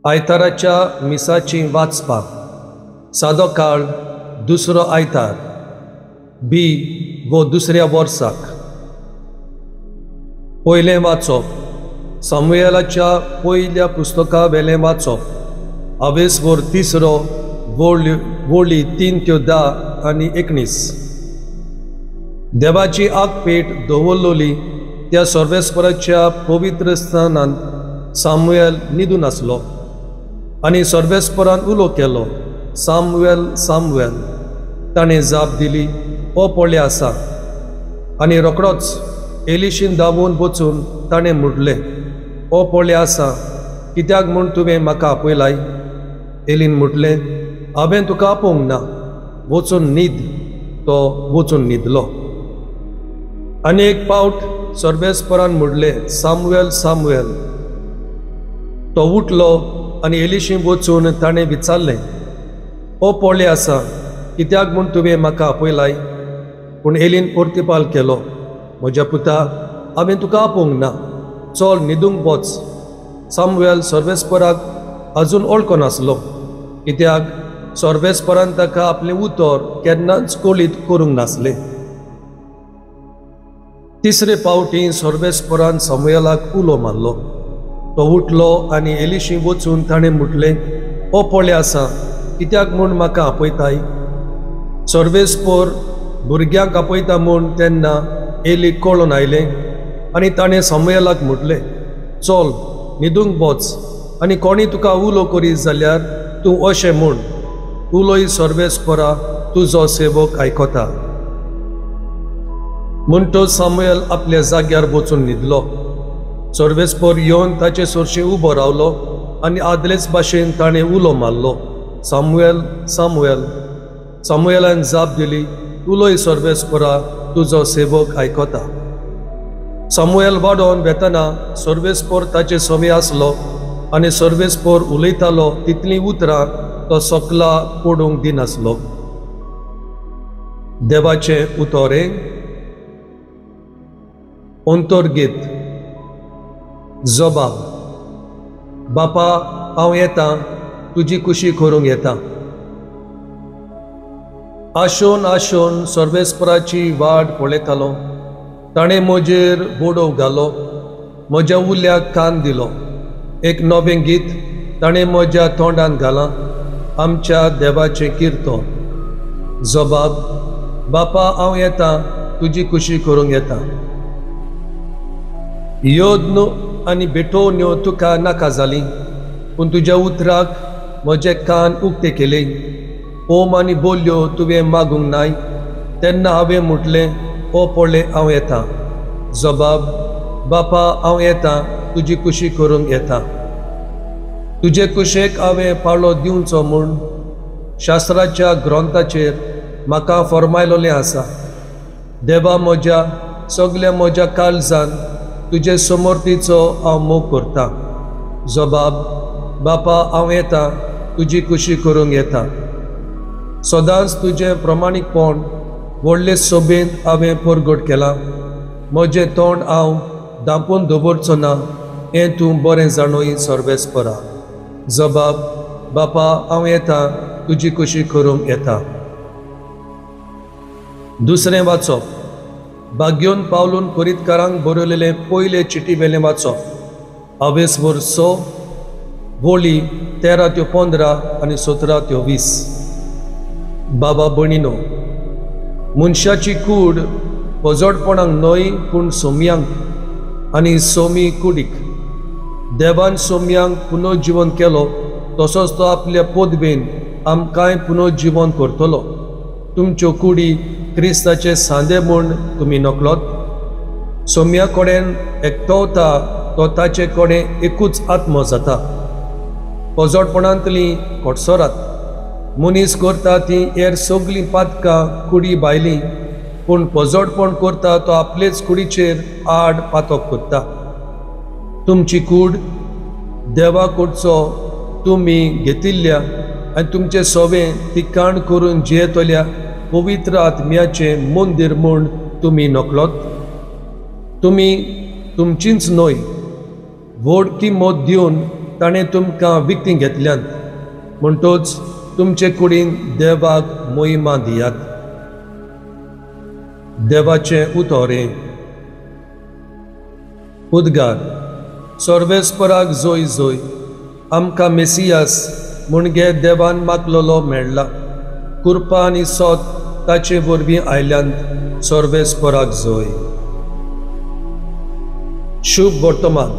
आयताराच्या मिसाची वाचपां. सादो काळ दुसरो आयतार बी वो दुसऱ्या वर्साक. पयलें वाचप सामुएलाच्या पयल्या पुस्तका वेलें वाचप. अवेसवर तिसरो वळी 3 ते 10 आनी 19. देवाची आगपेट दवरलोली त्या सर्वेस्पराच्या पवित्र स्थानांत सामुएल न्हिदून आसलो आनी सर्वेस्परान उलो केलो, सामुएल सामुएल. ताणें जाप दिली, ओ पळय आसा. आनी रोखडोच एलिशीन धांवून वचून ताणें म्हटलें, ओ पळय आसा, कित्याक म्हूण तुवें म्हाका आपयलाय? एलीन म्हटलें, हांवें तुका आपोवंक ना, वचून न्हीद. तो वचून न्हिदलो. आनी एक पावट सर्वेस्परान म्हटलें, सामुएल सामुएल. तो उठलो आनी एलिशी वचून ताणें विचारलें, ओ पळय आसा, कित्याक म्हूण तुवें म्हाका आपयलाय? पूण एलीन प्रतिपाल केलो, म्हज्या पुता, हांवें तुका आपोवंक ना, चल न्हिदूंक वच. सामुएल सर्वेस्पराक अजून वळखनासलो, कित्याक सर्वेस्परान ताका आपलें उतर केन्नाच कळीत करूंक नासलें. तिसरे पावटी सर्वेस्परान सामुएलाक उलो मारलो. तो उठलो आनी एलिशी वचून ताणें म्हटलें, ओ पळय आसा, कित्याक म्हूण म्हाका आपयताय? सर्वेस्पर भुरग्यांक आपयता म्हूण तेन्ना एली कळून आयलें आनी ताणें सामुएलाक म्हटलें, चल न्हिदूंक वच आनी कोणी तुका उलो करीत जाल्यार तूं अशें म्हूण, उलोय सर्वेस्परा, तुजो सेवक आयकता. म्हणटच सामुएल आपल्या जाग्यार वचून न्हिदलो. सर्वेस्पर येवन ताचे सरशीं उबो रावलो आनी आदलेच भाशेन ताणें उलो मारलो, सामुएल सामुएल. सामुएलान जाप दिली, उलोय सर्वेस्परा, तुजो सेवक आयकता. सामुएल वाडोवन वेतना सर्वेस्पर ताचे समी आसलो आनी सर्वेस्पर उलयतालो तितलीं उतरां तो सकला पडूंक दिनासलो. देवाचें उतोरें. अंतर्गीत. जबाब. बापा, हांव येता, तुजी कुशी करूंक येता. आशोन आशोन सर्वेस्पराची वाट पळयतालो. ताणें म्हजेर बोडो घालो, म्हज्या उल्याक कान दिलो. एक नवें गीत ताणें म्हज्या तोंडान घालां, आमच्या देवाचें किर्तन. जबाब. बापा, हांव येता, तुजी कुशी करूंक येता. यज्ञ आनी भेटवण्यो तुका नाका जाली, पूण तुज्या उतराक म्हजे कान उक्ते केले. ओम आनी बोल्यो तुवें मागूंक नाय, तेन्ना हांवें म्हटलें, ओ पळय हांव येता. जबाब. बापा, हांव येता, तुजी कुशी करूंक येता. तुजे कुशेक हांवें पाळो दिवचो म्हूण शास्त्राच्या ग्रंथाचेर म्हाका फर्मायलोलें आसा. देवा म्हज्या, सगल्या म्हज्या काळजान तुजे समर्थीचो हांव मोग करता. जबाब. बापा, हांव येता, तुजी कुशी करूंक येता. सदांच तुजें प्रमाणीकपण व्हडले सोबेंत हांवें परगट केलां. म्हजें तोंड हांव धांपून दवरचो ना, हें तूं बरें जाणूय सर्वेस्परा. जबाब. बापा, हांव येता, तुजी कुशी करूंक येता. दुसरें वाचप. भाग्योन पावलून कोरीतकारांक बरयलेलें पयले चिटी वेलें वाचप. अवेसवर 6 वळी 13 ते 15 आनी 17 ते 20. बाबा भयणीनो, मनशाची कूड पजोडपणाक न्हय पूण सोम्यांक आनी सोमी कुडीक. देवान सोम्यांक पुनर्जिवन केलो, तसोच तो आपल्या पदवेन आमकांय पुनर्जिवन करतलो. तुमच्यो कुडी क्रिस्ताचे सांदे म्हूण तुमी नकलोत. सोम्या कडेन एकटवता तो ताचे कडेन एकूच आत्मो जाता. पजोडपणांतली कोटसोरात मनीस करता ती हेर सगळीं पातकां कुडी भायली, पूण पजोडपण करता तो आपलेच कुडीचेर आड पातक करता. तुमची कूड देवा कडचो तुमी घेतिल्ल्या आनी तुमचें सोवें तिकाण करून जियेतल्या पवित्र आत्म्याचें मंदीर म्हूण तुमी नकलोत. तुमी तुमचींच न्हय, व्हड किंमत दिवन ताणें तुमकां विकतीं घेतल्यांत, म्हणटोच तुमचे कुडीन देवाक मोहिमा दियात. देवाचें उतोरें. उद्गार. सर्वेस्पराक जोय जोय, आमकां मेसियास म्हणजे देवान मागलोलो मेळ्ळा. कृपा आनी सोत ताचे वरवीं आयल्यांत. सर्वेस्पराक जोय. शुभ वर्तमान.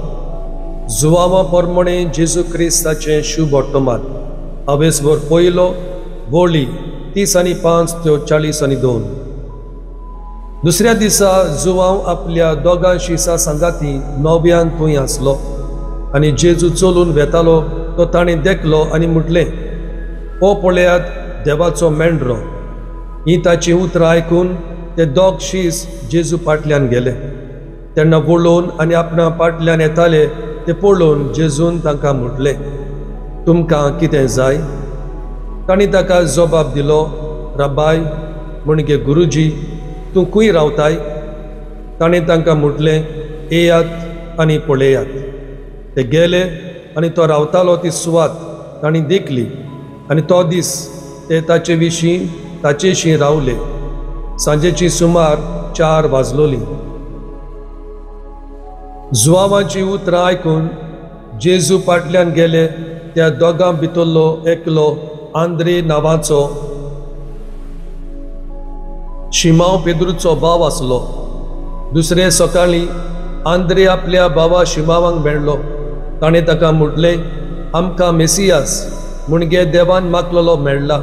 जुवावा प्रमाणे जेजू क्रिस्ताचें शुभ वर्तमान. अवेसभर पयलो वळी 35 ते 42. दुसऱ्या दिसा जुवांव आपल्या दोगां शिसा सांगाती नव्यान थंय आसलो आनी जेजू चलून वेतालो तो ताणें देखलो आनी म्हटलें, ओ पळयात देवाचो मेंढरो. ही ताची उतरां आयकून ते दोग शीस जेजू पाटल्यान गेले. तेन्ना वळोवन आनी आपणा पाटल्यान येताले ते पळोवन जेजून तांकां म्हटलें, तुमकां कितें जाय? तांणी ताका जबाब दिलो, रबाय म्हणजे गुरुजी, तूं खंय रावताय? ताणें तांकां म्हटलें, येयात आनी पळयात. ते गेले आनी तो रावतालो ती सुवात तांणी देखली आनी तो दीस ते ताचे विशीं ताचेशी रावले. सांजेची सुमार 4 वाजलोली. जुवावाची उतरां आयकून जेजू पाटल्यान गेले त्या दोगां भितरलो एकलो आंद्रे नांवाचो शिमांव पेद्रूचो भाव आसलो. दुसरे सकाळीं आंद्रे आपल्या भावा शिमावांक मेळ्ळो. ताणें ताका म्हटलें, आमकां मेसियास म्हणजे देवान मागलोलो मेळ्ळा.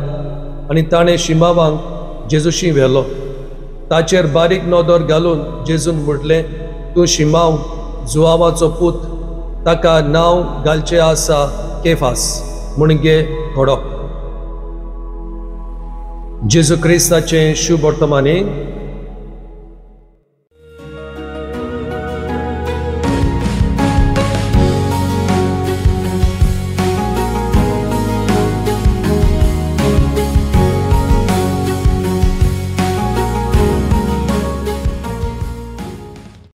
आनी ताणें शिमावांक जेजूशी व्हेलो. ताचेर बारीक नदर घालून जेजून म्हटलें, तूं शिमांव जुवावाचो पूत, ताका नांव घालचें आसा केफास म्हणजे खडप. जेजू क्रिस्ताचें शुभ वर्तमाने.